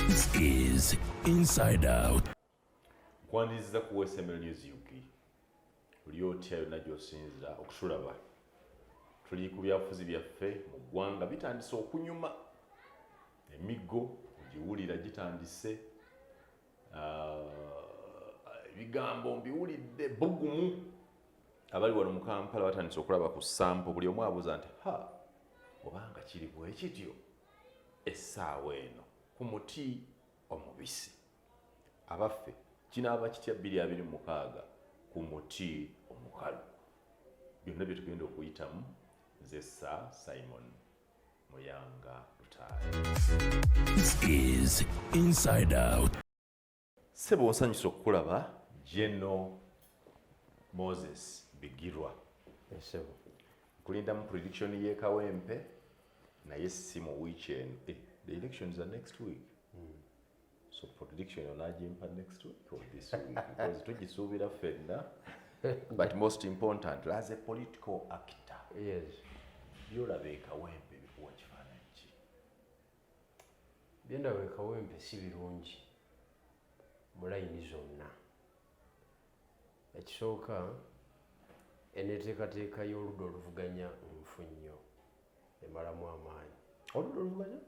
This is Inside Out. Nkwaniriza ku SML News UG. Oli otya yonna gy'osinzira okutulaba? Tuli ku byabufuzi byaffe mu ggwanga bitandise okunyuma. Emiggo ogiwulira gitandise. Ebigambo mbiwulidde bugumu. Abali wano mu Kampala batandise okulaba ku sample, buli omu abuuza nti ha, obanga kiri bwe kityo essaawa eno ku muti omubisi. Abaffe, kinaaba kitya 2026 ku muti omukalu? Byonna bye tugenda okuyitamu. Nze Sir Simon Muyanga Lutaaya. This is Inside Out. Ssebo, nsanyusa okukulaba, General Moses Bigirwa. Esebo. Nkulindamu prediction y'e Kawempe, naye si mu wiiki eno. The elections are next week, so prediction onaagimpa next week or this week, because tugisuubira ffenna. But most important, as a political actor, byolaba e Kawempe bikuwa kifaananyi ki? Byendaba e Kawempe si birungi mu layini zonna. Ekisooka, eneteekateeka y'oludda oluvuganya nfu nnyo, emalamu amaanyi. Oludda oluvuganya?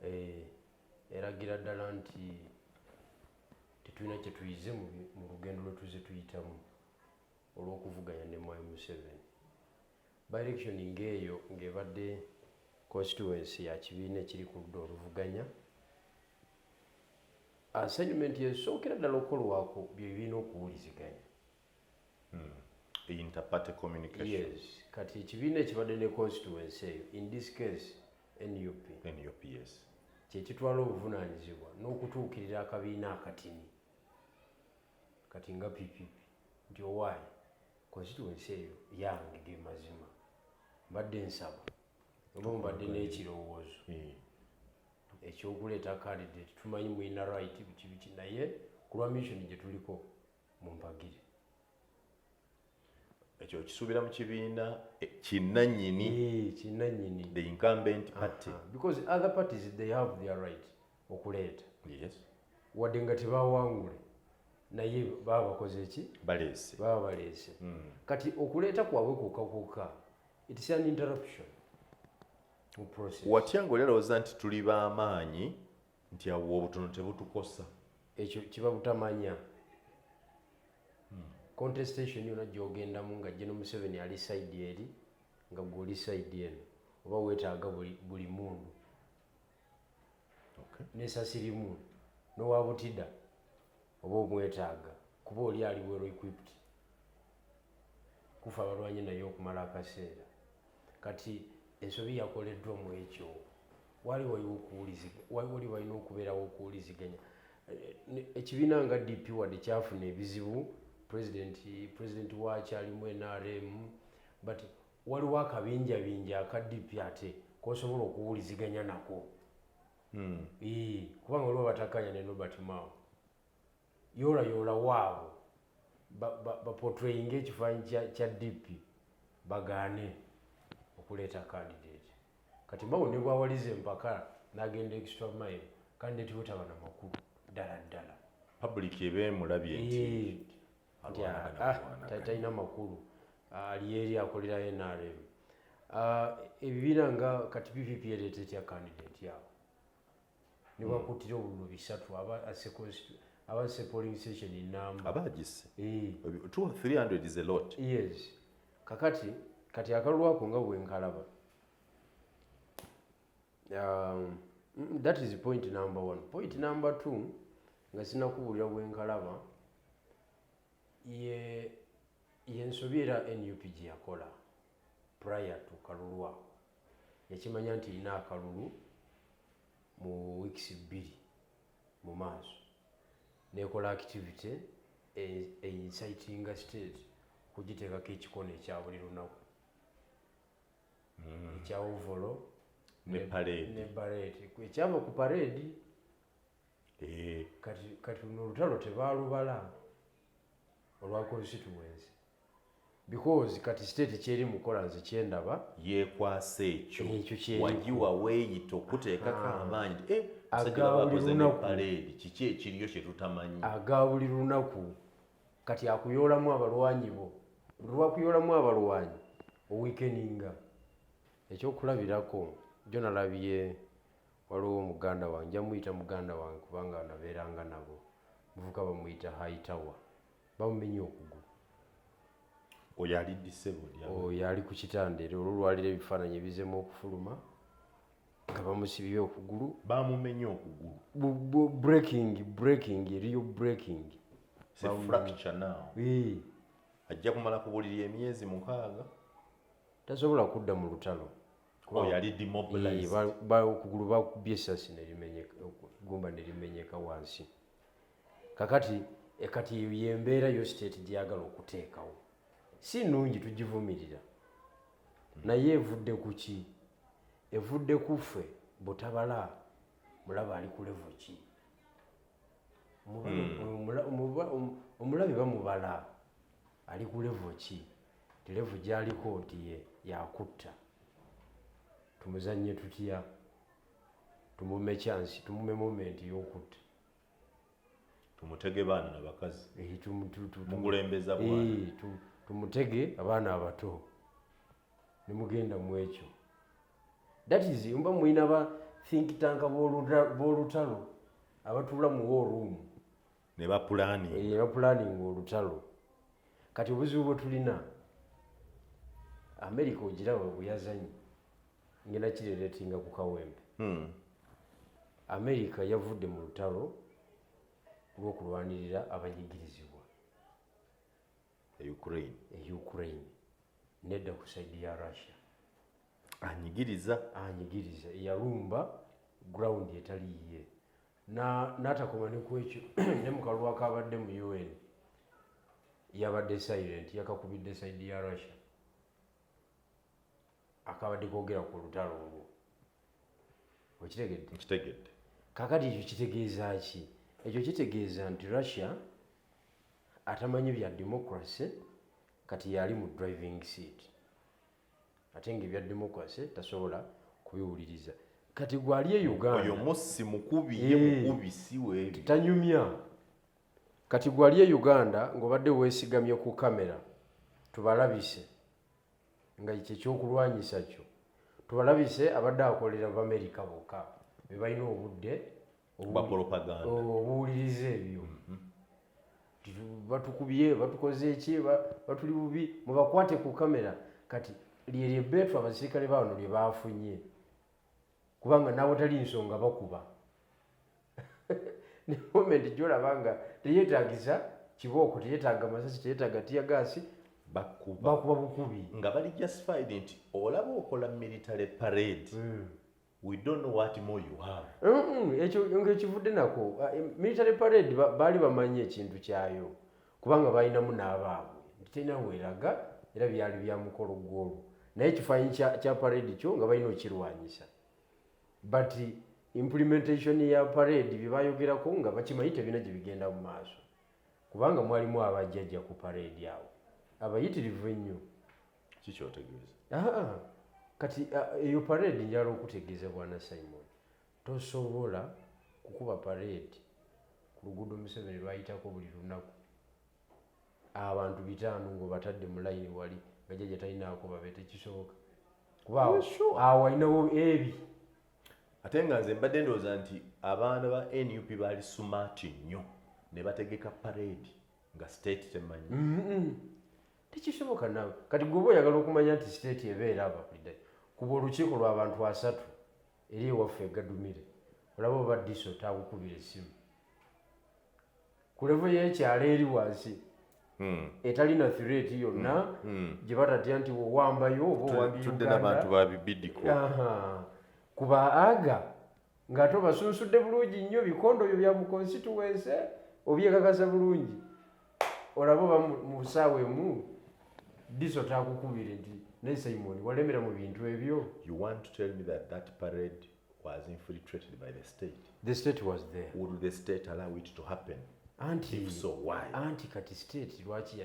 Eragira ddala nti tetulina kye tuyize mu lugendo lwe tuze tuyitamu olw'okuvuganya ne Mwami Museveni. By-election ng'eyo ng'ebadde constituency ya kibiina ekiri ku ludda oluvuganya, assignment esookera ddala okukolwako bye bibiina okuwuliziganya. Interparty communication. Yes. Kati ekibiina ekibadde ne constituency eyo, in this case NUP, NUP, yes. Kyekitwala obuvunaanyizibwa n'okutuukirira akabiina akatini kati nga PPP nti, "Owaayi, constituency eyo yange, ge mazima mbadde nsaba oba mubadde n'ekirowoozo ekyokuleeta candidate, tumanyi mulina right, biki biki, naye ku lwa mission gye tuliko mumpagire." Ekyo okisuubira mu kibiina kinnannyini? Kinnannyini. The incumbent party. Because other parties, they have their right okuleeta, wadde nga tebawangule, naye baba bakoze ki? Baleese. Baba baleese. Kati okuleeta kwabwe kwokka kwokka, it's an interruption mu process. Watya nga oli alowooza nti tuli b'amaanyi, nti awo obutono tebutukosa? Ekyo kiba butamanya. Contestation yonna gyogendamu nga General Museveni ali side eri nga gwe oli side eno, oba weetaaga buli mundu nesasirimu nowa butida oba omwetaaga, kuba oli ali well equipped kufa abalwanyi naye okumala akaseera. Kati ensobi yakoleddwa mu ekyo, wali wali walina okubeerawo okuwuliziganya. Ekibiina nga DP wadde kyafuna ebizibu, president waakyo alimu NRM, but waliwo akabinjabinja aka DP ate kosobola okuwuliziganya nako. Kubanga waliwo batakanya ne Norbert Mao, yoola yoola waabo baportrayinga ekifaananyi kya DP, bagaane okuleeta candidate. Kati Mao ne bwawaliza empaka n'agenda extra mile, candidate we taba na makulu ddala ddala. Public eba emulabye nti Nti alwanagana bulwanagana. Talina makulu. Ali eri akolera NRM. Ebibiina nga kati PPP ereeta etya candidate yaabwe ne bakuttira obululu bisatu, aba asse polling station namba? Aba agisse. 200 is a lot. Yes. Kakati kati akalulu ako nga bwenkalaba, that is point number one. Point number two, nga sinakubuulira bwenkalaba, ye yensobi era NUP gye yakola prior to kalulu ako. Yakimanya nti erina akalulu mu weeks 2 mu maaso, nekola activity eincitinga state okugiteekako ekikono ekya buli lunaku ekya overall ne parade. Ne parade, ekyava ku parade. Kati luno olutalo tebaalubala olwa constituency, because kati state kyeri mukola, nze kyendaba, Yeekwasa ekyo. Ekyo kyeriko. Wagiwa weeyita okuteekako amaanyi nti Aga abasajja baba buli bakoze ne lunaku. parade, kiki ekiriyo kye tutamanyi? Aga buli lunaku kati akuyoolamu abalwanyi bo. Buli lwakuyoolamu abalwanyi, oweakeninga. Ekyokulabirako, jo nalabye waliwo muganda wange, nja muyita muganda wange kubanga nabeeranga nabo, muvuka bamuyita Haitawa, bamumenye okugulu. Oyo ali disabled? Oyo ali ku kitanda, era olwolwaliro ebifaananyi ebizemu okufuluma nga bamusibye okugulu. Bamumenye okugulu? Breaking, eriyo breaking. It's a fracture now. Ajja kumala ku buliri emyezi 6. Tasobola kudda mu lutalo. Oyo ali demobilized? Okugulu bakubye essasi nerimenyeka, gumba nerimenyeka wansi. Kakati kati eyo yembeera yo state gyeyagala okuteekawo. Si nnungi, tugivumirira, naye evudde ku ki? Evudde ku ffe butabala. Mulaba ali ku level ki? Omulabe bamubala ali ku level ki? Ti level gy'aliko nti ye yakutta, tumuzanye tutya? Tumume chance, tumume moment y'okutta. Tumutege baana nabakazi. Eh, Mukulembeza bwana. Tumutege abaana abato nemugenda mu ekyo. That is, mba mulina ba think tank b'olutalo abatuula mu war room Ne bapulaani. Bapulaninga olutalo. Kati obuzibu bwe tulina, America ogiraba bwe yazanye, ngenda kirelatinga ku Kawempe. America yavudde mu lutalo lw'okulwanirira abanyigirizibwa. E Ukraine. E Ukraine, nedda ku side ya Russia. Anyigiriza. Anyigiriza, eyalumba ground etali yiye. N'atakoma ne ku ekyo, ne mu kalulu akabadde mu UN yabadde silent, yakakubidde side ya Russia akabadde koogera ku lutalo olwo. Okitegedde? Nkitegedde. Kakati ekyo kitegeeza ki? Ekyo kitegeeza nti Russia atamanyi bya democracy kati yali mu driving seat, ate nga ebya democracy tasobola kubiwuliriza. Kati gwali e Uganda, Oyo mussi mukubi ye. Mukubi si weebyo. Tanyumya. Kati gwali e Uganda ng'obadde weesigamye ku kamera, tubalabise nga ekyo ekyokulwanyisa kyo, tubalabise abadde akolera Bamerika bokka be balina obudde bwa propaganda. Obuwuliriza ebyo. Batukubye, batukoze eki, batuli bubi, mubakwate ku kamera. Kati lyeryo ebbeetu abasirikale bawano lye bafunye, kubanga nawatali nsonga bakuba. Ne moment gyolaba nga teyetagisa kibooko, teyetaaga masasi, teyetaaga tear gas, Bakuba. Bakuba bukubi. Nga bali justified nti olaba okola military parade, we don't know what more you have. Ekyo ngaekivudde nako. Military parade baali bamanyi ekintu kyayo, kubanga balinamu n'abaabwe nti terina weeraga, era byali bya mukolo gwolwo. Naye ekifaananyi kya parade kyo nga balina okirwanyisa, but implementation ya parade bye bayogerako nga bakimanyi tebina gye bigenda mu maaso, kubanga mwalimu abajjajja ku parade awo abayitirivu ennyo. Kikyotegeeza? Aa, kati eyo parade, njala okutegeeza bwana Simon, tosobola kukuba parade ku luguudo Museveni lwayitako buli lunaku, abantu 500 ng'obatadde mu layini wali nga jjajja talinaako babe. Tekisoboka, kuba awo awo alinawo ebi. Ate nga nze mbadde ndowooza nti abaana ba NUP baali smart nnyo ne bategeka parade nga state temanyi. Tekisoboka naawe. Kati gweoba oyagala okumanya nti state ebeera abapulida, kuba olukiiko lw'abantu 30 eri ewaffe egadumire, olaba oba DISO takukubira essimu ku level y'ekyalo eri wansi etalina threat yonna gye batatya nti owambayo oba owambye Tudde Uganda. n'abantu ba bibidiko. Aha. Kuba aga ng'ate obasunsudde bulungi nnyo, bikondo byo bya mu constituency obyekakasa bulungi, olaba oba mu ssaawa emu DISO takukubire nti naye Simon walemera mu bintu ebyo. You want to tell me that that parade Was infiltrated by the state. The state was there. Would the state allow it to happen? Anti If so, why? Anti kati state lwaki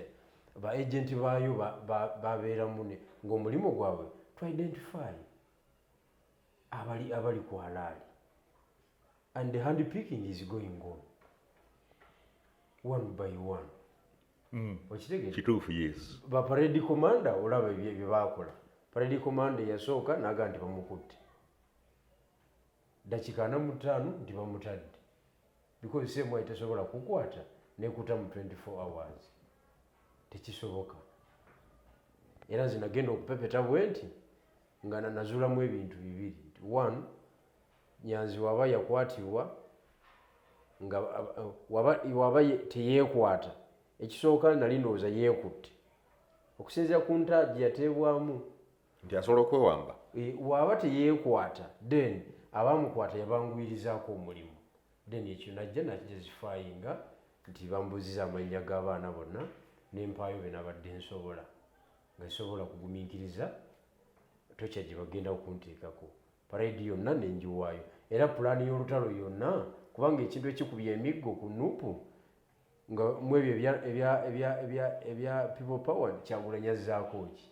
ba agent baayo babeeramu ne ng'omulimu gwabwe to identify abali ku halaali, and the hand picking is going on one by one. Okitegeera? Kituufu, yes. Ba parade commander, olaba bye baakola. Parade commander yasooka naga nti bamukutte, dakiika 45 nti bamutadde, because CMI tesobola kukwata nekuta mu 24 hours, tekisoboka. Era nze nagenda okupepeta bwe nti nga nazuulamu ebintu bibiri, nti one, Nyanzi waba yakwatibwa nga waba teyeekwata. Ekisooka nali ndowooza yeekutte okusinziira ku nta gye yateebwamu. Nti asobola okwewamba. E, waaba teyeekwata, then abamukwata yabanguyirizaako omulimu. Then ekyo najja nakijustifyinga nti bambuuziza amannya g'abaana bonna nempaayo be nabadde nsobola, nga sobola kugumiikiriza tokya gye bagenda okunteekako. Parade yonna nenjiwaayo, era pulaani y'olutalo yonna, kubanga ekintu ekikubya emiggo ku NUP nga mu ebyo ebya People Power, Kyagulanyi azzaako ki?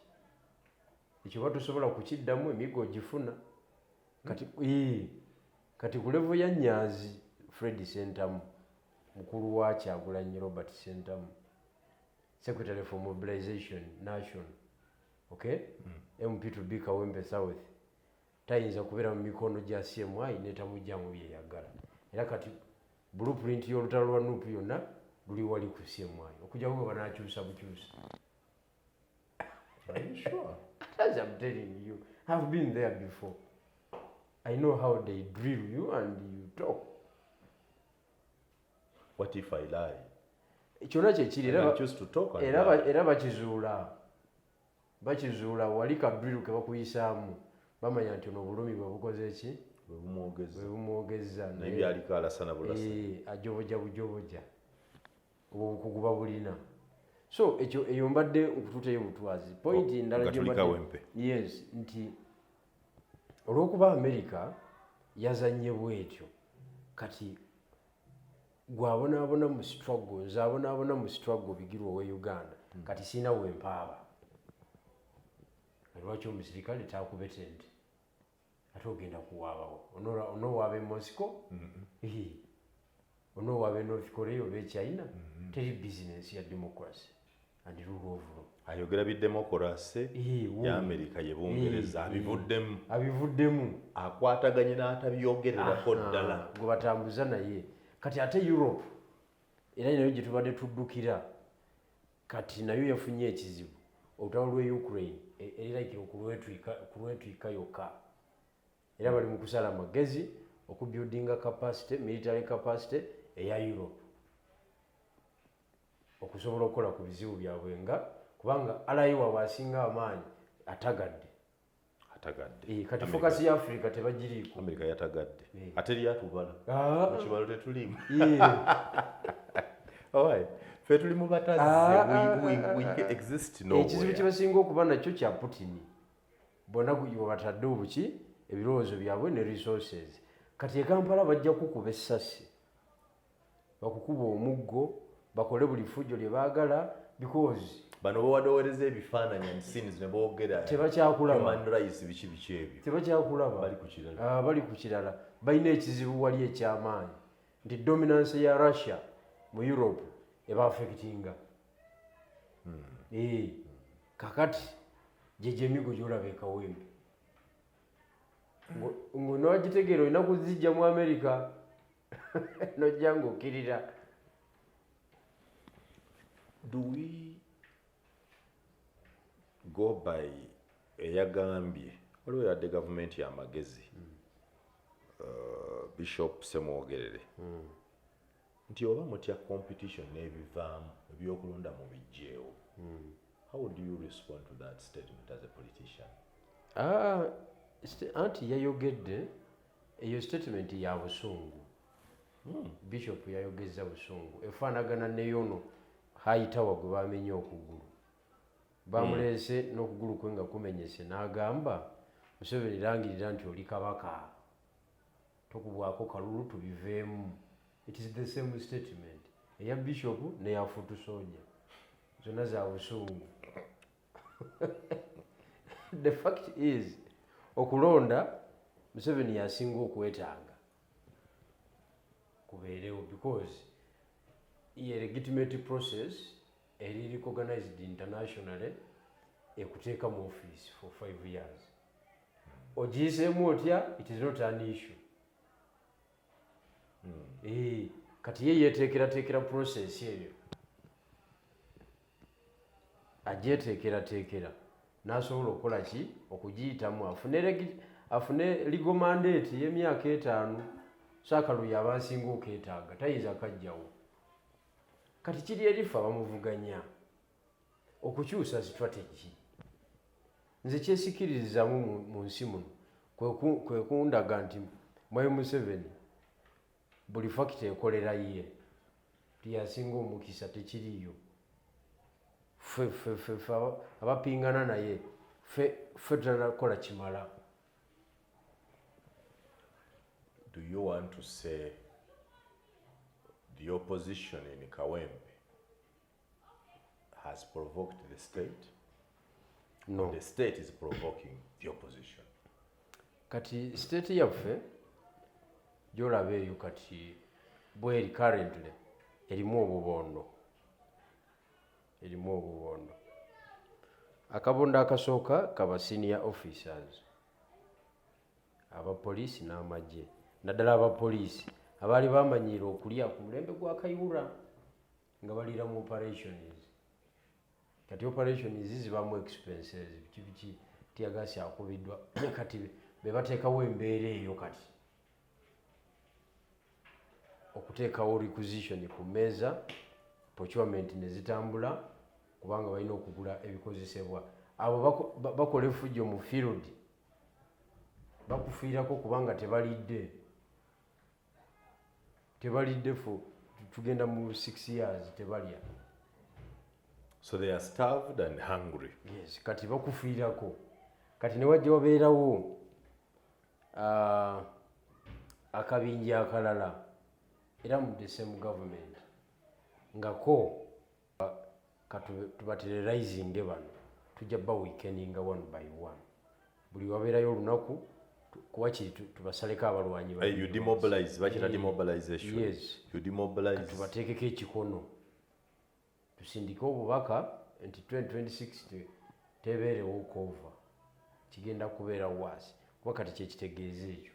Ekyo oba tosobola kukiddamu, emiggo ogifuna. Kati kati ku level ya Nyanzi, Fred Sentamu, mukulu wa Kyagulanyi Robert Sentamu, secretary for mobilization national, okay, MP to be Kawempe South, tayinza kubeera mu mikono gya CMI netamugjamu byeyagala. Era kati blueprint y'olutalo lwa NUP yonna luli wali ku CMI, okujjako nga banakyusa bukyusa. Are you sure? As I'm telling you, I've been there before. I know how they drill you and you talk. What if I lie? Kyonna kyekiri. I can choose to talk and Era lie. Era bakizuula wali ka drill ke bakuyisaamu, bamanya nti ono obulumi bwe bukoze ki? Bwe bumwogeza. Bwe bumwogeza. Naye byaliko alasana bulasa. Eh, ajoboja bujoboja, obwo obukugu babulina. So ekyo eyo mbadde nkututeyo butwazi point endala Nga tuli gyembadde- Kawempe. Yes, nti olw'okuba America yazanye bwetyo, kati gwabonaabona mu struggle, nze abonaabona mu struggle bigirwa owe Uganda, kati siina wempaaba. Lwaki omusirikale takubete nti ate ogenda kuwaabawo? Onowaaba e Moscow? Ehe. Onowaaba e North Korea oba e China? Teri bizinensi ya democracy and rule of law. Ayogera bidemokurasi Eh, wuuyo. ya Amerika, ye Bungereza, abivuddemu. Abivuddemu. Akwataganye n'atabyogererako ddala. Gwe batambuza naye. Kati ate Europe era nayo gye tubadde tuddukira, kati nayo yafunye ekizibu. Olutalo lw'e Ukraine erirayikira okulwetwika yokka, era bali mu kusala amagezi okubuildinga capacity, military capacity eya Europe, okusobola okukola ku bizibu byabwe, nga kubanga ally waabwe asinga amaanyi atagadde. Atagadde. Eh, kati focus ya Africa tebagiriiko. Amerika yatagadde, ate lyatubala Ah. mu kibalo tetulimu. Eh. Owaye, ffe tuli mu batazze. Ah, ah, We exist nowhere. Ekizibu kyebasinga okuba nakyo kya Putin. Bonna webatadde obuki, ebirowoozo byabwe ne resources. Kati e Kampala bajja kukuba essasi, bakukuba omuggo, bakole buli fujjo lye baagala, because Bano bawadowereza ebifaananyi and scenes ne boogera Tebakyakulaba. human rights, biki biki ebyo. Tebakyakulaba. Bali ku kirala. Ah, bali ku kirala. Balina ekizibu wali ekyamaanyi nti dominance ya Russia mu Europe eba affectinga. Eh, kakati gyegyo emigo gyolaba ekawempe ng'onowagitegeera, olina kuzijja mu America nojja ng'okkirira. Do we go by eyagambye waliwo yadde gavumenti y'amagezi, Bishop Semwogerere, nti oba mutya competition n'ebivaamu ebyokulonda mu bijjeewo? How do you respond to that statement as a politician? Ah, anti yayogedde eyo statement ya busungu. Bishop yayogeza busungu, efaanagana neyono Hayitawa gwe bamenye okugulu, bamuleese n'okugulu kwe nga kumenyese, n'agamba Museveni, langirira nti oli kabaka. Tokubwako kalulu, tubiveemu. It is the same statement eya bishop neya foot soldier, zonna za busungu. The fact is, okulonda Museveni yasinga okwetaaga kubeerewo because ye legitimate process eri recognized internationally ekuteeka mu office for 5 years. Ogiyiseemu otya, it is not an issue. Kati ye yeteekerateekera process eyo, agyeteekerateekera n'asobola okukola ki, okugiyitamu afune legal mandate y'emyaka 5. So akalulu aba asinga okeetaaga, tayinza kajjawo. Kati kiri erife abamuvuganya okukyusa strategy. Nze kyesikiririzamu mu nsi muno kwe kundaga nti Mwami Museveni buli factor ekolera ye, tiyasinga omukisa, tekiriyo. Ffe ffe ffe ffe abapingana naye, ffe ffe tutanakola kimala. Do you want to say the opposition in Kawempe has provoked the state? No. The state is provoking the opposition. Kati state yaffe gyolaba eyo kati bweri currently erimu obubondo, erimu obubondo. Akabondo akasooka kaba senior officers, abapoliisi n'amagye, naddala abapoliisi abaali bamanyiire okulya ku mulembe gwa Kayihura nga baliira mu operations. Kati operations zibamu expenses, biki biki, teargas akubiddwa. Kati be bateekawo embeera eyo, kati okuteekawo requisition ku mmeeza, procurement ne zitambula kubanga balina okugula ebikozesebwa. Abo bakola effujjo mu field, bakufiirako kubanga tebalidde, tebalidde for tugenda mu 6 years tebalya. So they are starved and hungry. Yes, kati bakufiirako. Kati ne wajja wabeerawo akabinja akalala era mu the same government nga ko tubaterrorizinge bano, tujja baweakeninga one by one. Buli wabeerayo olunaku kuba kiri tubasaleko abalwanyi. Hey, you demobilize, bakita demobilization. Yes. You demobilize. Tubateekeko ekikono, tusindike obubaka nti 2026 tebeerewo kova, kigenda kubeera waasi. Kuba kati kyekitegeeza ekyo,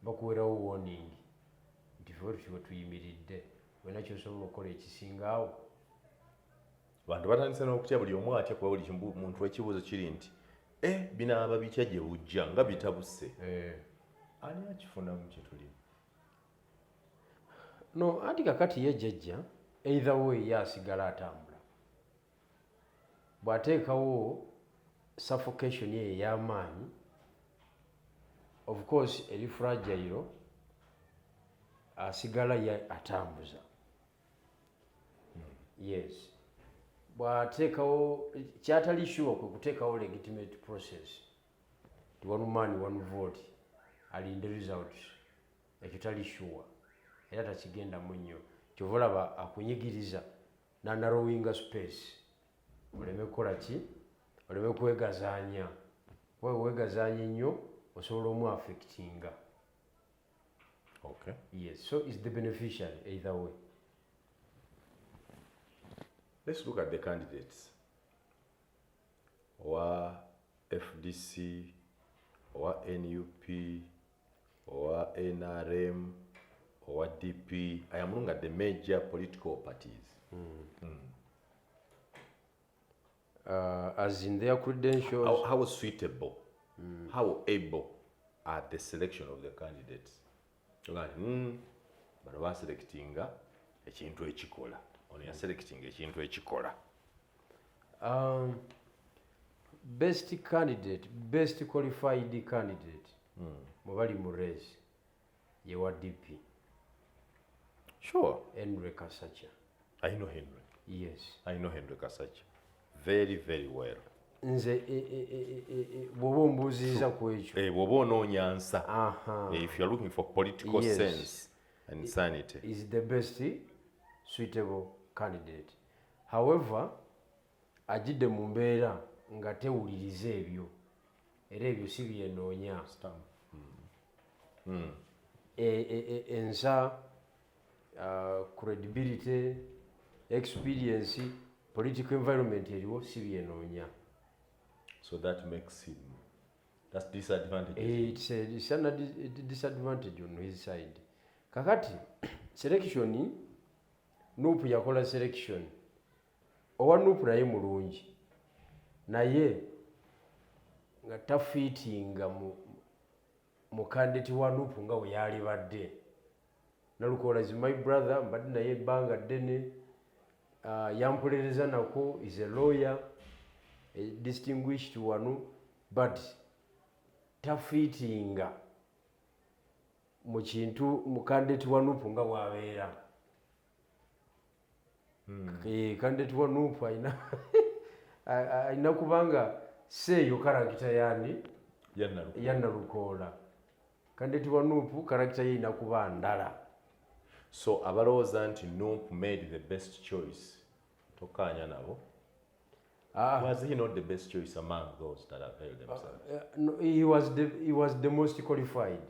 bakuwerawo warning nti fe tukiwe tuyimiridde, wena kyosobola okukola ekisingaawo. Bantu batandise n'okutya, buli omu atya, kuba buli muntu ekibuuzo kiri nti e binaaba bitya gye bujja nga bitabuse. Ani akifunamu kye tulimu? No, anti kakati ye jjajja either way ye asigala atambula. Bw'ateekawo suffocation ye ey'amaanyi, of course eri fragile, asigala ye atambuza. Yes, bw'ateekawo kyatali sure kwe kuteekawo legitimate process ti one man one vote, alinde results. Ekyo tali sure era takigendamu nnyo. Kyova olaba akunyigiriza nanarrowinga space oleme kukola ki, oleme kwegazaanya, kuba wewegazaanya ennyo osobola omu affectinga. Yes, so is the beneficiary either way. Let's look at the candidates. Owa FDC, owa NUP, owa NRM, owa DP. I am looking at the major political parties. As in their credentials? How suitable, how able are the selection of the candidates? Oga nti, bano baselectinga ekintu ekikola, ono yaselectinga ekintu ekikola. Best candidate, best qualified candidate mwe bali mu race ye wa DP. Henry Kasacha. I know Henry. Yes. I know Henry Kasacha very, very well. Nze bw'oba ombuuziza ku ekyo, Bw'oba onoonya nsa, if you are looking for political sense and sanity, is the best suitable candidate. However, ajidde mu mbeera nga tewuliriza ebyo, era ebyo si byenoonya. Ensa, credibility, experience, political environment eriwo si byenoonya. So that makes him, that's disadvantage. It's a disadvantage on his side. Kakati selection, NUP yakola selection. Owa NUP naye mulungi, naye nga tafiitinga mu candidate wa NUP nga bwe yalibadde. Nalukoola is my brother, mbadde naye ebbanga ddene, yampolereza nako, is a lawyer, a distinguished wano, but tafiitinga mu kintu mu candidate wa NUP nga bw'abeera. Candidate wa NUP alina kubanga seeyo character yani ya Nalukoola. Candidate wa NUP character ye erina kuba ndala. So abalowooza nti NUP made the best choice, tokkaanya nabo? Was he not the best choice among those that availed themselves? No, he was the most qualified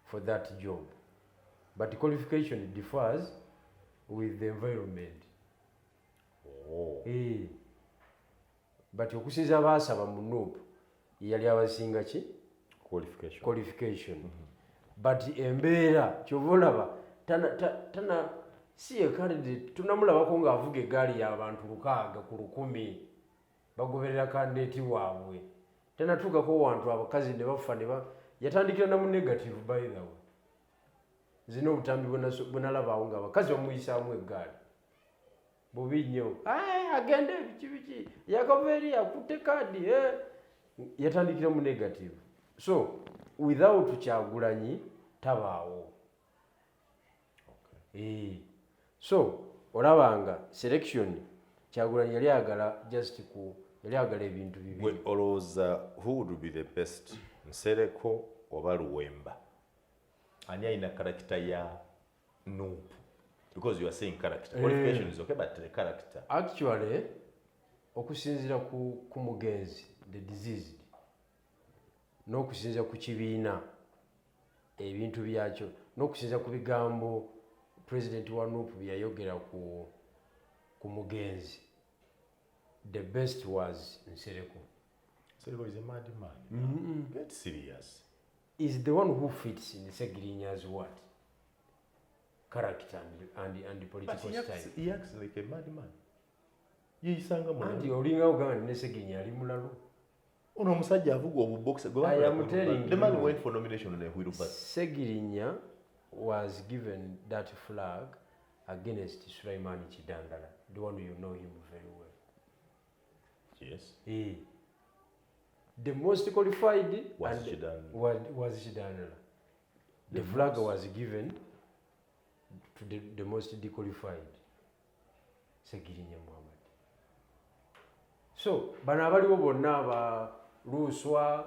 for that job, but qualification differs with the environment. But okusinza baasaba mu NUP, yali abasinga ki? Qualification. Qualification. But embeera kyova olaba tana si ye candidate tunamulabako ng'avuga eggaali y'abantu 6 ku 1,000 bagoberera candidate waabwe. Tanatuukako wantu abakazi ne bafa ne ba yatandikira na mu negative. By the way, nzina obutambi bwe nalabaawo ng'abakazi bamuyisaamu eggaali bubi nnyo. "Ah, agende biki biki, yakava eri akutte kaadi, eh." Yatandikira mu negative, so without Kyagulanyi tabaawo. So olabanga selection Kyagulanyi yali ayagala just ku yali ayagala ebintu Gwe bibiri. olowooza who would be the best, Nsereko oba Luwemba? Ani alina character ya NUP? Because you are saying character, qualification is okay, but the character. Actually, okusinziira ku mugenzi, the deceased, n'okusinziira ku kibiina ebintu byakyo, n'okusinziira ku bigambo president wa NUP byeyayogera ku mugenzi, the best was Nsereko. Nsereko is a madman. Get serious. Is the one who fits in Segirinya's what character and But political he acts, style. he acts like a madman. Yeeyisanga Anti mulalu. olinga ogamba nti ne Segirinya ali mulalu. Ono omusajja avuga obubokisa. I am telling The man you. went for nomination on a wheelbarrow. Segirinya was given that flag against Sulaiman Kidandala, the one you know him very well. Yes. The most qualified Was and Kidandala. Was Kidandala. The flag was given to the most dequalified, Segirinya Muhammad. So bano abaliwo bonna ba Luswa,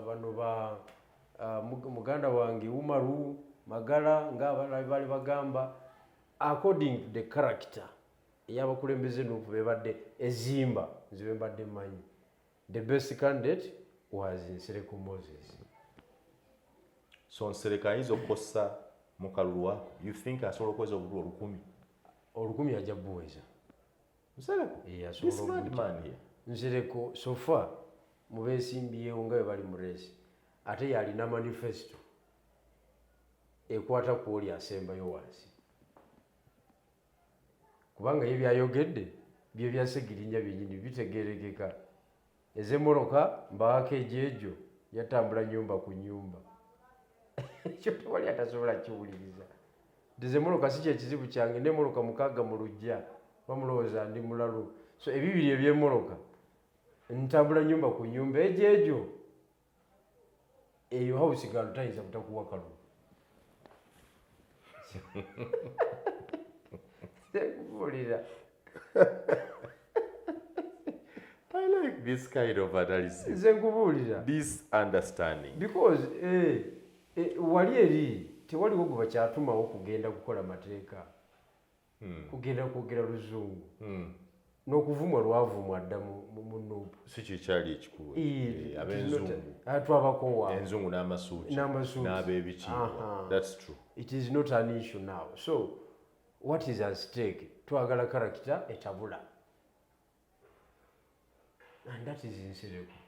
bano ba muganda wange Umaru Magala nga bali bagamba, according to the character ey'abakulembeze NUP bebadde ezimba, nze bembadde mmanyi, the best candidate was Nsereko Moses. So Nsereko ayinza okukosa mu kalulu ako? You think asobola okuweza obululu 1,000? 1,000 ajja buweza. Nsereko? Eh, asobola. This madman here. Nsereko so far mu beesimbyewo nga bwe bali mu race, ate yalina manifesto ekwata ku oli asembayo wansi, kubanga ye byayogedde bye bya Segirinnya byennyini bitegerekeka. Ez'emmoloka mbawaako egyejo, yatambula nyumba ku nyumba, ekyo tewali atasobola kiwuliriza. Nti z'emmoloka si kyekizibu kyange, n'emmoloka 6 mu luggya bamulowooza ndi mulalu. So ebibiri eby'emmoloka, ntambula nyumba ku nyumba, egyejo eyo house girl tayinza butakuwa kalulu. Sekubuulira. I like this kind of analysis. Nze nkubuulira. This understanding. Because wali eri tewaliwo gwe bakyatumawo kugenda kukola mateeka, kugenda kwogera luzungu, n'okuvumwa lwavumwa dda mu NUP. Si kikyali ekikulu. Ab'enzungu. Twabakowa. Enzungu n'amasuuti. N'amasuuti. N'ab'ebitiibwa. That's true. It is not an issue now. So what is at stake? Twagala character etabula. And that is Nsereko.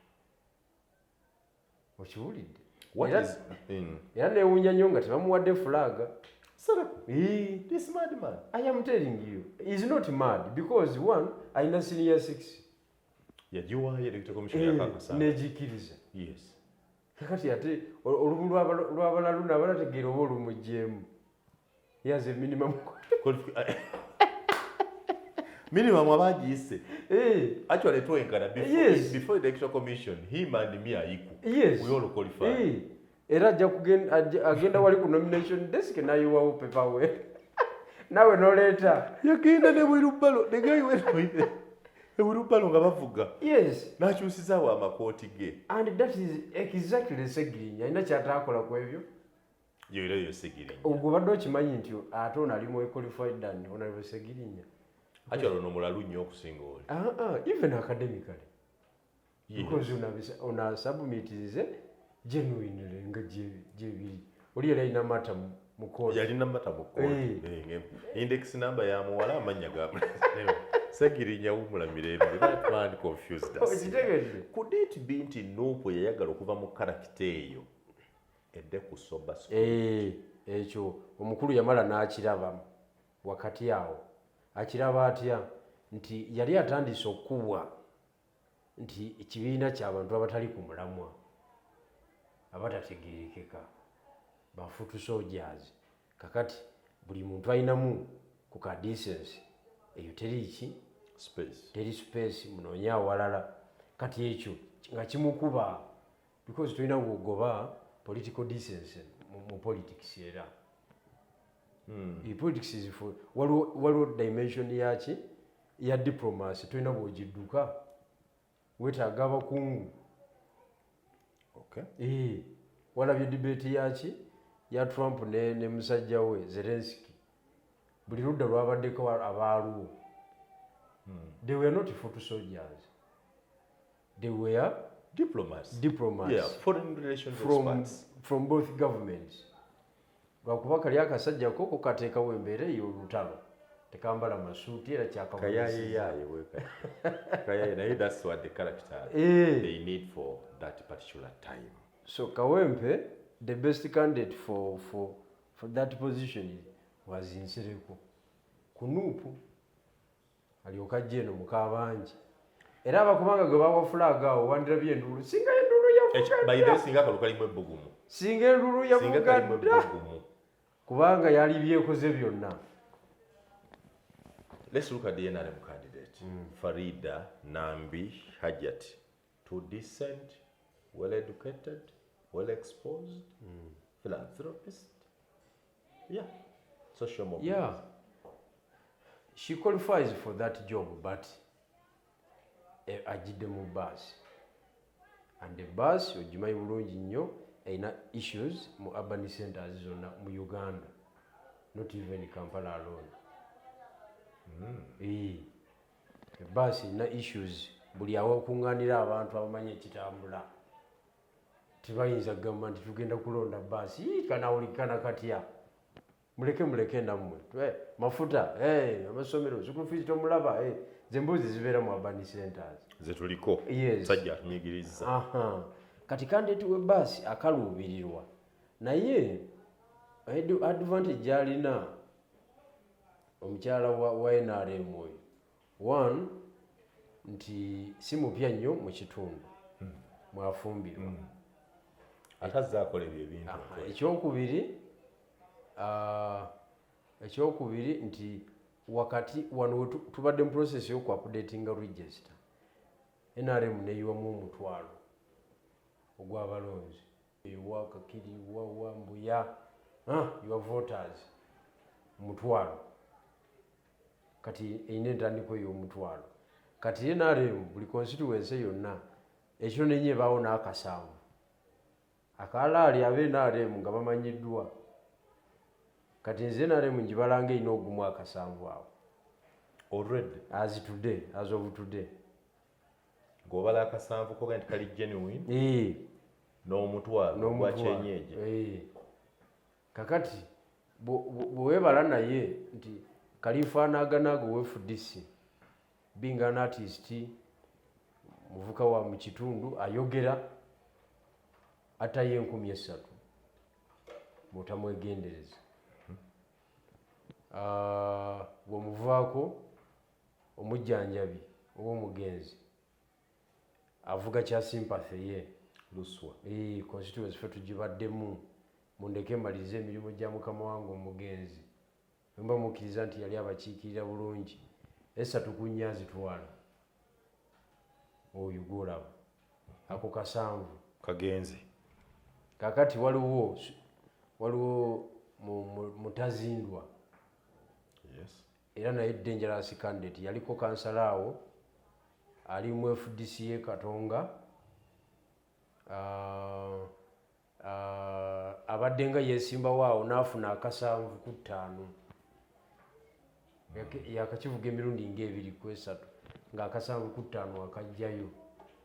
Okiwulidde? What is Era neewuunya nnyo nga tebamuwadde flag. Nsereko. This madman. I am telling you, he's not mad because one, alina senior 6. Yagiwaayo Electoral Commission yakakasa. Negikkiriza. Yes. Kakati ate olumu lw'abalalu n'abalategeera oba olumuggyemu. He has a minimum Minimum abagiyise. Actually twenkana before, Yes. before the Electoral Commission, him and me are equal. Yes. We all qualify. Era ajja kugenda, agenda wali ku nomination desk n'ayiwawo paper we. Naawe n'oleeta. Yagenda ne wheelbarrow, the guy went with the wheelbarrow nga bavuga. Yes. N'akyusizaawo amakooti ge. And that is exactly Segirinya. Alina ky'ataakola ku ebyo. Yo era yo Segirinya. Ogwo obadde okimanyi nti ate ono ali more qualified than Honorable Segirinya. Actually ono mulalu nnyo okusinga oli. Even academically. Yes. Because ono submitize genuinely nga gye biri. Oli yali alina mata mu kooti. Yalina mata mu kooti. Index number ya muwala, amannya ga Segirinya wumula mirembe. That man confused us. Okitegedde? Could it be nti NUP yayagala okuva mu character eyo edde ku sober school? Ekyo omukulu yamala n'akiraba wakati awo. Akiraba atya nti yali atandise okukubwa nti ekibiina ky'abantu abatali ku mulamwa, abatategeerekeka, ba foot soldiers. Kakati buli muntu alinamu ku ka decency eyo teri ki? Space. Teri space, munoonye awalala. Kati ekyo nga kimukuba because tolina bw'ogoba political decency mu politics era. Politics is for, waliwo dimension yaki ya diplomacy, tolina bw'ogidduka, weetaaga abakungu. Walabye debate yaki ya Trump ne musajja we Zelensky, buli ludda lwabaddeko abaalwo. They were not foot soldiers, they were diplomats. Diplomats. Yeah, foreign relations experts. From both governments. Lwakuba kali akasajja ko ko kateekawo embeera ey'olutalo, tekambala masuuti era Kayaye yaye weka. Kayaye naye, that's what the character they need for that particular time. So Kawempe, the best candidate for that position was Nsereko. Ku NUP alyoka ajja eno mukabangi, era abakubanga gwe bawa flag awo wandirabye enduulu, singa enduulu By the way, yavuga singa akalulu kalimu ebbugumu. Singa enduulu Singa yavuga kalimu dda ebbugumu. Kubanga yali byekoze byonna. Let's look at the NRM candidate, Farida Nambi Hajat. Too decent, well educated, well exposed, philanthropist. Yeah, social mobility. Yeah, she qualifies for that job, but ajjidde mu bus, and the bus ogimanyi bulungi nnyo erina issues mu urban centers zonna mu Uganda, not even Kampala alone. Ebaasi erina issues buli awakuŋŋaanira abantu abamanyi ekitambula. Tebayinza kugamba nti tugenda kulonda baasi. Ii, kanawulikana katya? Muleke, muleke nammwe. Mafuta, amasomero, school fees tomulaba. Ze mbuzi zibeera mu urban centers. Ze tuliko. Yes. Musajja atunyigiriza. Aha. Kati candidate w'ebbaasi akaluubirirwa, naye advantage gy'alina omukyala wa NRM oyo, one, nti si mupya nnyo mu kitundu mwafumbirwa. Ate azze akola ebyo ebintu. Ekyokubiri nti wakati wano we tubadde mu process y'oku updatinga register, NRM neyiwamu 10,000 ogw'abalonzi ewa Kakiri wawa Mbuya, your voters 10,000. Kati erina entandikwa ey'omutwalo. Kati NRM buli constituency yonna ekiro nenye ebaawo n'akasanvu akalaali abe NRM nga bamanyiddwa. Kati nze NRM ngibalanga erina ogumu akasanvu awo. Already? As today, as of today. Ng'obala akasanvu koga nti kali genuine n'omutwalo gwa n'omutwalo. kyenyeje. Kakati bwe weebala naye nti kalifaanaganago we FDC, being an artist, muvuka wa mu kitundu ayogera atayo 3000 bw'otamwegendereza. Bw'omuvaako omujjanjabi ow'omugenzi avuga kya sympathy ye. Luswa. Constituency ffe tugibaddemu, mundeke malirize emirimu gya mukama wange omugenzi, mba mukkiriza nti yali abakiikirira bulungi, esatu ku nnya azitwala oyo gwolaba ako kasanvu. Kagenze. Kakati waliwo mutazindwa. Era naye dangerous candidate, yaliko kansala awo, ali mu FDC Katonga. Abadde nga yesimbawo awo n'afuna akasanvu ku ttaano. Yakakivuga emirundi ngaebiri ku esatu ng'akasanvu ku ttaano akajjayo,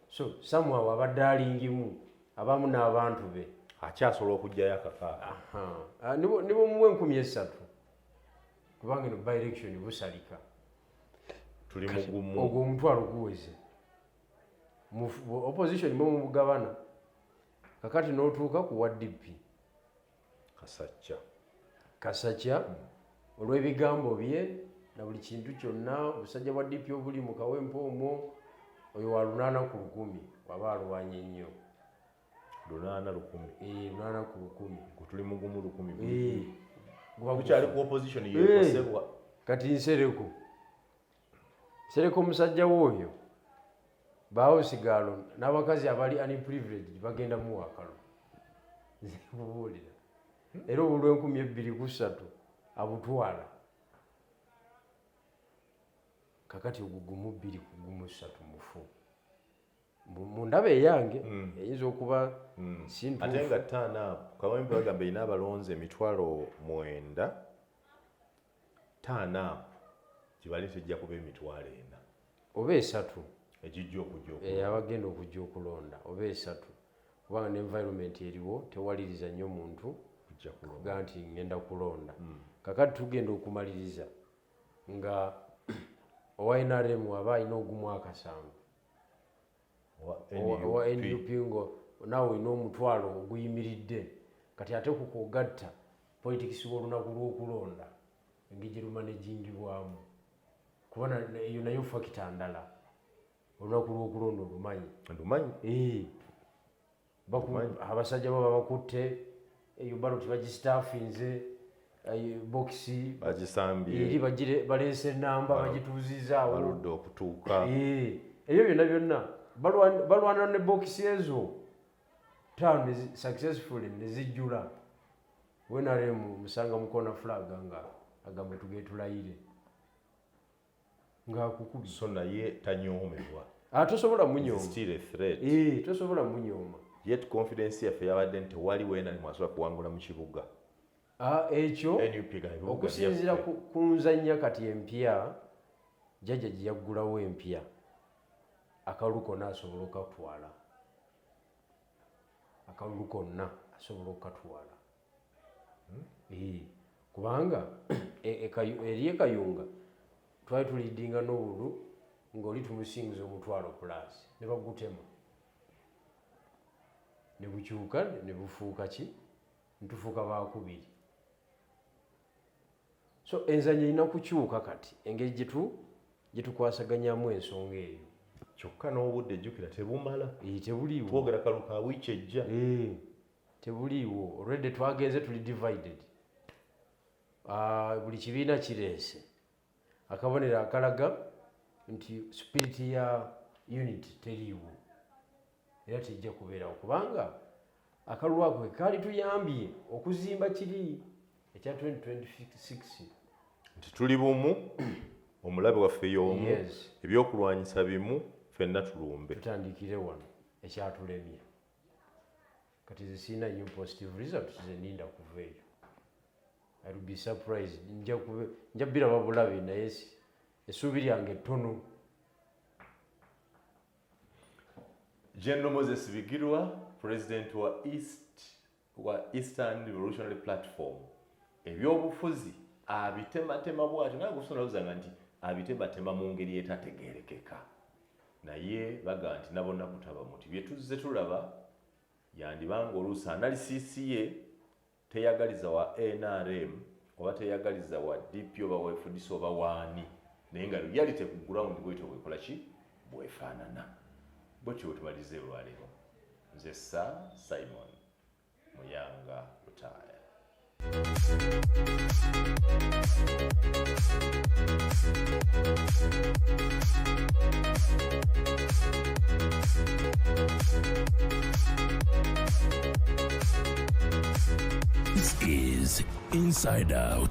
so somehow abadde alingimu abamu n'abantu be. Akyasobola okugjayo akakaaga. Aha. Nibo muwa 3000, kubanga eno by-election busalika. Tuli mugumu. Ogwo omutwalo guweze. Opposition mwe mubugabana. Kakati n'otuuka ku wa DP. Kasacca. Kasacca, olw'ebigambo bye na buli kintu kyonna, obusajja bwa DP obuli mu Kawempe omwo, oyo wa 8 ku 1,000 waba alwanye nnyo. 8 1,000. 8 ku 1,000. Gwe tuli mugumu 1,000. Guba tukyali gufa. Ku opposition yekosebwa. Kati Nsereko omusajja w'oyo baawusigaalo n'abakazi abali unprivileged bagenda muwa akalulu. Nze nkubuulira, era obulwa 2000 ku 3 abutwala. Kakati ogwo gumu bbiri ku gumu ssatu mufu. Mu ndaba eyange eyinza okuba si ate ntuufu. Nga ttaano apo Kawempe bagamba erina abalonzi 90,000, ttaano apo gibali tejja kuba 40,000 oba esatu. Egijja okujja. Abagenda okujja okulonda oba esatu, kubanga ne environment eriwo tewaliriza nnyo muntu okujja kulonda. Kuga nti ngenda kulonda. Kakati tugenda okumaliriza nga owa NRM aba alina ogumu akasanvu. Owa Owa NUP. NUP ngo naawe olina omutwalo oguyimiridde. Kati ate kukogatta politics w'olunaku lw'okulonda, engeri gye lumanagingibwamu, kuba eyo nayo factor ndala. Olunaku lw'okulonda olumanyi? Ndumanyi. Abasajja bo babakutte eyo ballot bagistaffinze bokisi bagisambye eri baleese enamba bagituuzizaawo. Baludde okutuuka. Ebyo byonna byonna balwana ne bokisi ezo ttaano successfully nezijjula. Wenarem musanga mukona flag nga agamba tugee tulayire ng'akukubye. So naye tanyoomebwa. Ah, tosobola munyooma. Still a threat. Tosobola munyooma. Yet confidence yaffe yabadde nti tewali wenali asobola kuwangula mu kibuga. Ah, ekyo NUP ga ebibuga okusinziira byaffe. ku nzannya kati empya jjajja gye yaggulawo empya, akalulu konna asobola okukatwala, akalulu konna asobola okukatwala. Kubanga eri ekayunga twali tulidinga n'obulu ng'oli tumusingiza omutwalo plus ne bagutema ne bukyuka ne bufuuka ki, ntufuuka bakubiri. So enzanyo erina kukyuka kati engeri gyetukwasaganyamu ensonga eyo. Kyokka n'obudde jjukira tebumala. Tebuliiwo. Twogera kalulu ka wiiki ejja. Tebuliiwo. Already twagenze tuli divided. Buli kibiina kireese akabonero akalaga nti spirit ya unity teriiwo era tejja kubeerawo, kubanga akalulu ako ke kaali tuyambye okuzimba kiri ekya 2026. Nti tuli bumu. Omulabe waffe y'omu. Yes. Ebyokulwanyisa bimu, ffenna tulumbe. Tutandikire wano ekyatulemye. Kati nze sirina nnyo positive results ze ninda kuva eyo. I will be surprised, nja biraba bulabe, naye essuubi lyange ttono. General Moses Bigirwa, president wa Eastern Revolutionary Platform, ebyobufuzi abitematema bwatyo, naye gusunaluzanga nti abitematema mu ngeri etategeerekeka, naye baga nti nabonna kutaba muti bye tuzze tulaba. Yandibanga oluusi analysis ye teyagaliza wa NRM oba teyagaliza wa DP oba wa FDC oba waani, naye nga reality ku ground bwetyo bwekola ki, bwefaanana bwetyo. Bwetumaliriza olwaleero, nze Sir Simon Muyanga Lutaaya. This is Inside Out.